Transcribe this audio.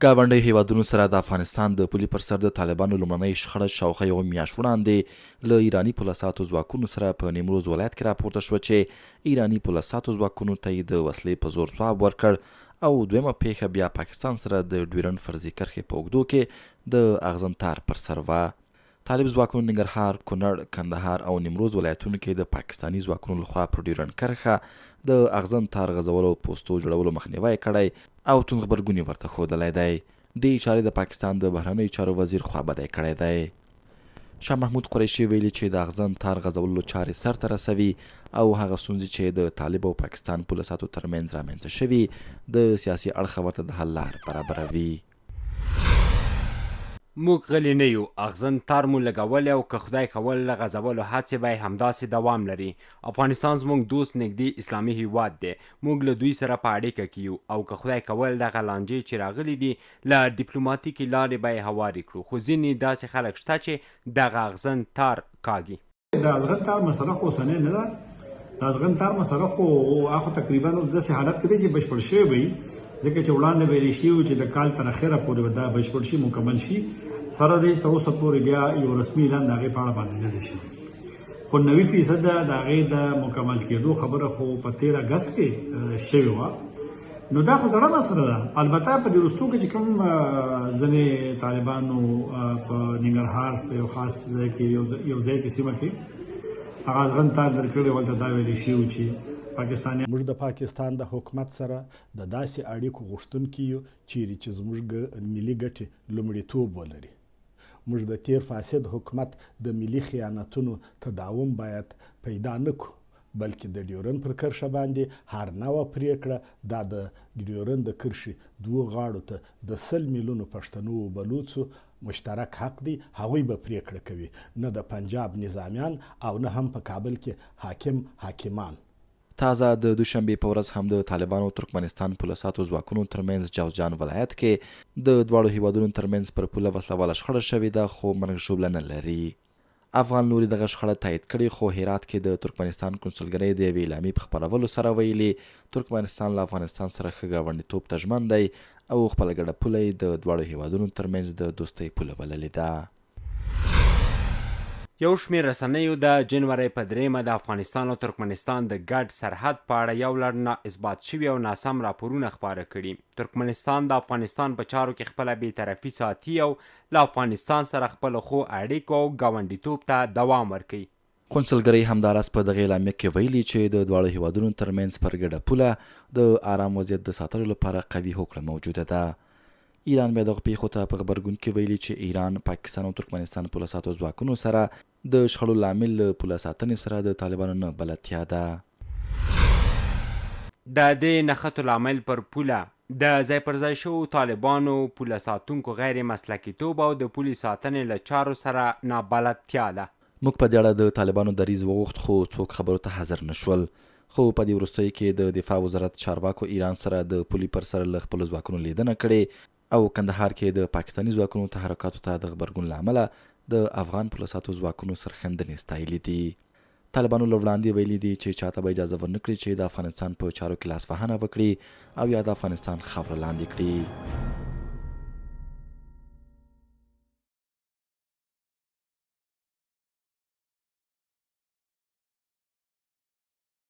ګاونډیو هېوادونو سره د افغانستان د پولې پر سر د طالبانو لومړنۍ شخړه شاوخوا یوه میاشت وړاندې له ایراني پوله ساتو ځواکونو سره په نیمروز ولایت کې راپورته شوه چې ایراني پوله ساتو ځواکونو ته یې د وسلې په زور ځواب ورکړ او دویمه پېښه بیا پاکستان سره د ډیورنډ فرضي کرښې په اوږدو کې د اغزن تار پر سر وه. طالب ځواکونو ننګرهار، کونړ، کندهار او نیمروز ولایتونو کې د پاکستاني ځواکونو لخوا پر ډیورنډ کرښه د اغزن تار غځولو او پوستو جوړولو مخنیوی کړی او توند غبرګون یې ورته ښودلی دی. دې چارې د پاکستان د بهرنیو چارو وزیر خوابدی کړی دی. شاه محمود قریشي ویلي چې د اغزن تار غځولو چارې سرته رسوي او هغه ستونزې چې د طالب او پاکستان پوله ساتو ترمنځ رامنځته شوي، د سیاسي اړخه ورته د حل لار برابروي. موږ غلي نه یو، اغزن تار مو لګولی او که خدای کول له غځولو هڅې به یې همداسې دوام لري. افغانستان زموږ دوست نږدې اسلامي هیواد دی، موږ له دوی سره په اړیکه کې یو او که خدای کول دغه لانجې چې راغلي دي له ډیپلوماتیکې لارې به یې هوارې کړو، خو ځینې داسې خلک شته چې دغه اغزن تار کاږي. د ازغن تار مسله خو اوسنۍ نه ده، د ازغن تار مسله خو هغه تقریبا اوس داسې حالت کې دی چې بشپړ شوی به وي، ځکه چې وړاندې ویل شوي وو چې د کال تر اخره پورې به دا بشپړ شي، مکمل شي. سره دې تر اوسه پورې بیا یو رسمي اعلان د هغې په اړه باندې نه دی شوی، خو 90% د هغې د مکمل کېدو خبره خو په تېر اګست کې شوې وه. نو دا خو زړه مسله ده. البته په دې وروستو کې چې کوم ځینې طالبانو په ننګرهار په یو خاص ځای کې یو ځای کې سیمه کې هغه ازغن تار درکړی، ولته دا ویل شوي وو چې پاکستانیان موږ د پاکستان د حکومت سره د داسې اړیکو غوښتونکي یو چیرې چې زموږ ملي ګټې لومړیتوب ولري. موږ د تیر فاسد حکومت د ملي خیانتونو تداوم باید پیدا نه کړو، بلکې د ډیورن پر کرښه باندې هر نوع پریکړه دا د ډیورن د کرښې دوو غاړو ته د 100 میلونو پښتنو و بلوڅو مشترک حق دی، هغوی به پریکړه کوي، نه د پنجاب نظامیان او نه هم په کابل کې حاکم حاکمان. تازه د دوشنبې په ورځ هم د طالبانو او ترکمنستان پوله ساتو ځواکونو ترمنځ جوزجان ولایت کې د دواړو هیوادونو ترمنځ پر پوله وسله واله شخړه شوې ده خو مرګ ژوبله نه لري. افغان لوري دغه شخړه تایید کړې خو هرات کې د ترکمنستان کونسلګرۍ د یوې اعلامیې په خپرولو سره ویلي، ترکمنستان له افغانستان سره ښه ګاونډیتوب ته ژمن دی او خپله ګډه پوله یې د دواړو هېوادونو ترمنځ د دوستۍ پوله بللې ده. یو شمېر رسنیو د جنورۍ په درېیمه د افغانستان او ترکمنستان د ګډ سرحد په اړه یو لړ نا اثبات شوي او ناسم راپورونه خپاره کړي. ترکمنستان د افغانستان په چارو کې خپله بې طرفي ساتي او له افغانستان سره خپلو ښو اړیکو او ګاونډیتوب ته دوام ورکوي. قونسلګرۍ همداراز په دغې اعلامیه کې ویلي چې د دواړو هېوادونو ترمنځ پر ګډه پوله د ارام وضعیت د ساتلو لپاره قوي هوکړه موجوده ده. ایران بیا دغو پېښو ته په غبرګون کې ویلي چې ایران، پاکستان او ترکمنستان پوله ساتو ځواکونو سره د شخړو لامل له پوله ساتنې سره د طالبانو نه بلدتیا ده. د دې نښتو لامل پر پوله د ځای پر ځای شوو طالبانو، پوله ساتونکو غیر مسلکیتوب او د پولې ساتنې له چارو سره نابلدتیا ده. موږ په دې اړه د طالبانو دریځ وغوښت خو څوک خبرو ته حاضر نه شول. خو په دې وروستیو کې د دفاع وزارت چارواکو ایران سره د پولې پر سر له خپلو ځواکونو لیدنه کړې او کندهار کې د پاکستاني ځواکونو تحرکاتو ته د غبرګون له امله د افغان پوله ساتو ځواکونو سرښندنې ستایلې دي. طالبانو له وړاندې ویلي دي چې چاته به اجازه ورنکړي چې د افغانستان په چارو کې لاسوهنه وکړي او یا د افغانستان خاوره لاندې کړي.